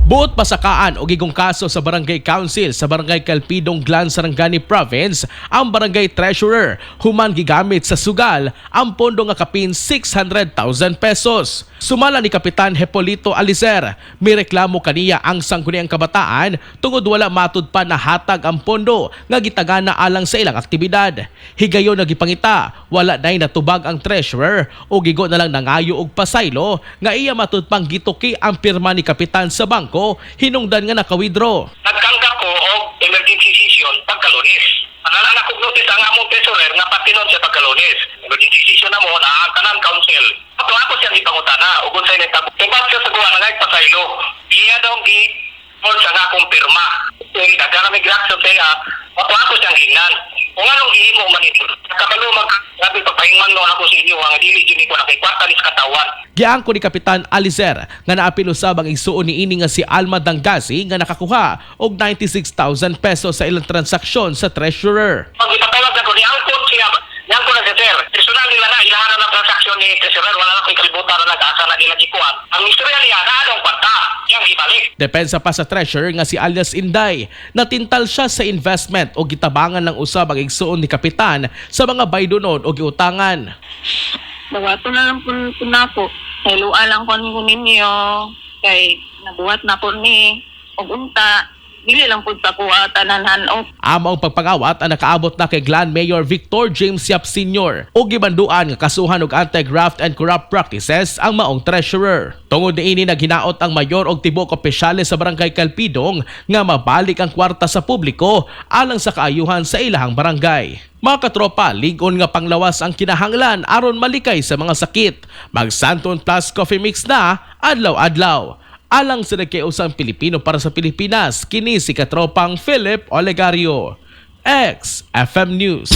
Buot pasakaan og igong kaso sa Barangay Council sa Barangay Kalpidong, Glan, Sarangani Province ang barangay treasurer human gigamit sa sugal ang pondo nga kapin 600,000 pesos. Sumala ni Kapitan Hepolito Alicer, may reklamo kaniya ang sangguniang kabataan tungod wala matud pa nahatag ang pondo nga gitagana alang sa ilang aktibidad. Higayon nga gipangita, wala nay natubag ang treasurer o gigo na lang nangayo og pasaylo nga iya matud pang gituki ang pirma ni kapitan sa bangko hinungdan nga naka-withdraw. Nagtanggap ko og emergency session pagkalunes. Panala na kog notice ang among treasurer nga patinon siya pagkalunes. Emergency session na mo na ang tanan council. Ato ako siyang ipangutana ug unsay nitabo. Tubag siya sa guwa nga pasaylo. Iya daw gi sa nga akong pirma. Kung daghan na may reaction sa iya, ato ako siyang gingnan. Kung anong gihimo man ito, kabalo mag grabe pagpahingman noon ako sa inyo ang dili jud ko nakikwarta ni sa katawan. Giangko ni Kapitan Alizer nga naapil usab ang igsuon ni ini nga si Alma Dangasi nga nakakuha og 96,000 pesos sa ilang transaksyon sa treasurer. Pag ipatawag ako ni Angkon siya, ni Angkon na si sir. Personal nila na, ilahan na ng transaksyon ni treasurer, wala na ko'y kalibutan na nag-asa na nila gikuan. Ang istorya niya, na anong kwarta, yang ibalik. Depensa pa sa treasurer nga si alias Inday, natintal siya sa investment o gitabangan ng usab ang igsuon ni Kapitan sa mga baydonon o giutangan. Dawato na lang po nako. Kay lang ko ninyo. Kay nabuhat na ko ni. Og unta, dili lang po sa kuha tanan o. Amo ang pagpangawat ang nakaabot na kay Glan Mayor Victor James Yap Sr. o gibanduan nga kasuhan og anti-graft and corrupt practices ang maong treasurer. Tungod niini, naghinaot ang mayor og tibuok opisyales sa Barangay Kalpidong nga mabalik ang kwarta sa publiko alang sa kaayuhan sa ilahang barangay. Mga katropa, ligon nga panglawas ang kinahanglan aron malikay sa mga sakit. Mag Santon Plus Coffee Mix na adlaw-adlaw. Alang sa nagkiusang Pilipino para sa Pilipinas, kini si katropang Philip Olegario. XFM News.